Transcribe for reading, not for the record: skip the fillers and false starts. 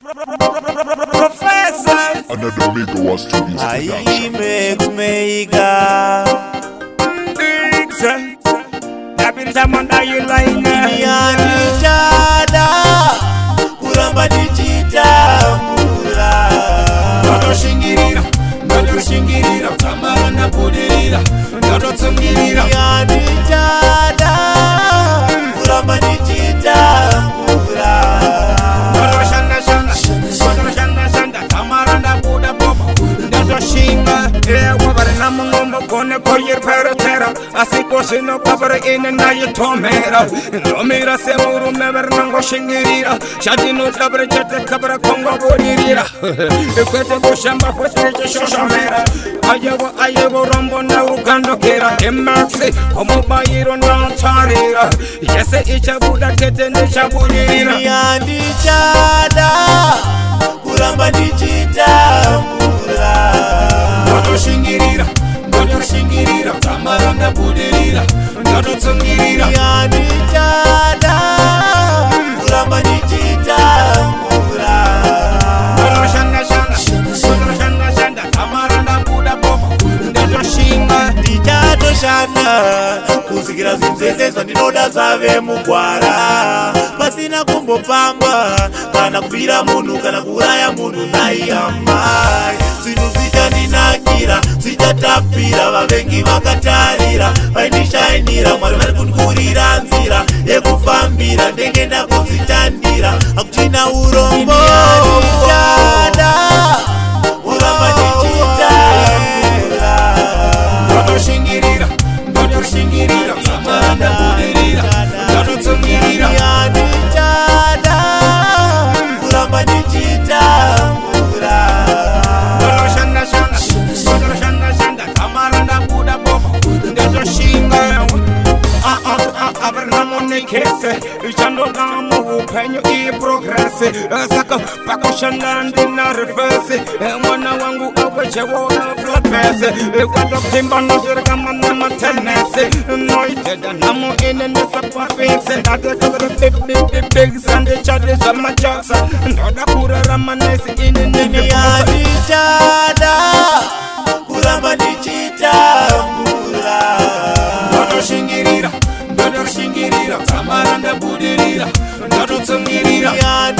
Professor. Another Mega Studios production. Makes Mega. Yandichada kuramba ndichitambura. Ndotoshingirira, ndotoshingirira, tamara ndabudirira, ndototsungirira. Yandichada kuramba ndichitambura. Ndotoshanda-shanda, ndotoshanda-shanda, tamara ndabuda bobo, ndotoshinga. Ewa vari namungombo gone koyirperetera, asi kozvino kwavari ini ndayitomera. Ndomira semurume vari nangoshingirira, chandinoda vari chete kabara kongobudirira, kwete kushamba futi nichishoshomera. Ayewo ayewo, rombo naurugandokera emaxi komubayiro ndatarira, yese ichabuda kete ndichabudirira. Yandichada kuramba ndichitambura. Ndotoshingirira, ndotoshingirira, tamara ndabudirira, ndototsungirira. Yandichada kuramba ndichitambura. Ndotoshanda-shanda, ndotoshanda-shanda, tamara ndabuda bobo, ndotoshinga. Ndichatoshanda kusvikira zvinhu zvese zvandinoda zvave mugwara, pasina kumbopamba kana kubira munhu kana kuuraya munhu. Naiyamai, zvinhu zvichandinakira, zvichatapira. Vavengi vakatarira, vaindishainira. Mwari vari kundikurira nzira yekufambira, ndenge ndakuzvitandira, hakuchina urombo. Ndichada kuramba ndichitambura. Ndotoshingirira, ndotoshingirira, tamara ndabudirira, ndototsungirira. Yandichada kuramba ndichitambura. Ndotoshanda-shanda, ndotoshanda-shanda, tamara ndabuda bobo, ndotoshinga. Avarinamonekese chandoda muupenyu iprogress, saka pakushanda ndina reverse. Mwana wangu awechewo flatbes, kwatokutimba nozvirikamana matenesi noiteda namo ine ndisapafix. Ndatekabig sandichadi zvamajaksa, ndoda kurarama nesi ini ndini. Yandichada kuramba ndichitambura. Ndotoshingirira, ndotoshingirira, tamara ndabudirira, ndototsungirira. Yandichada.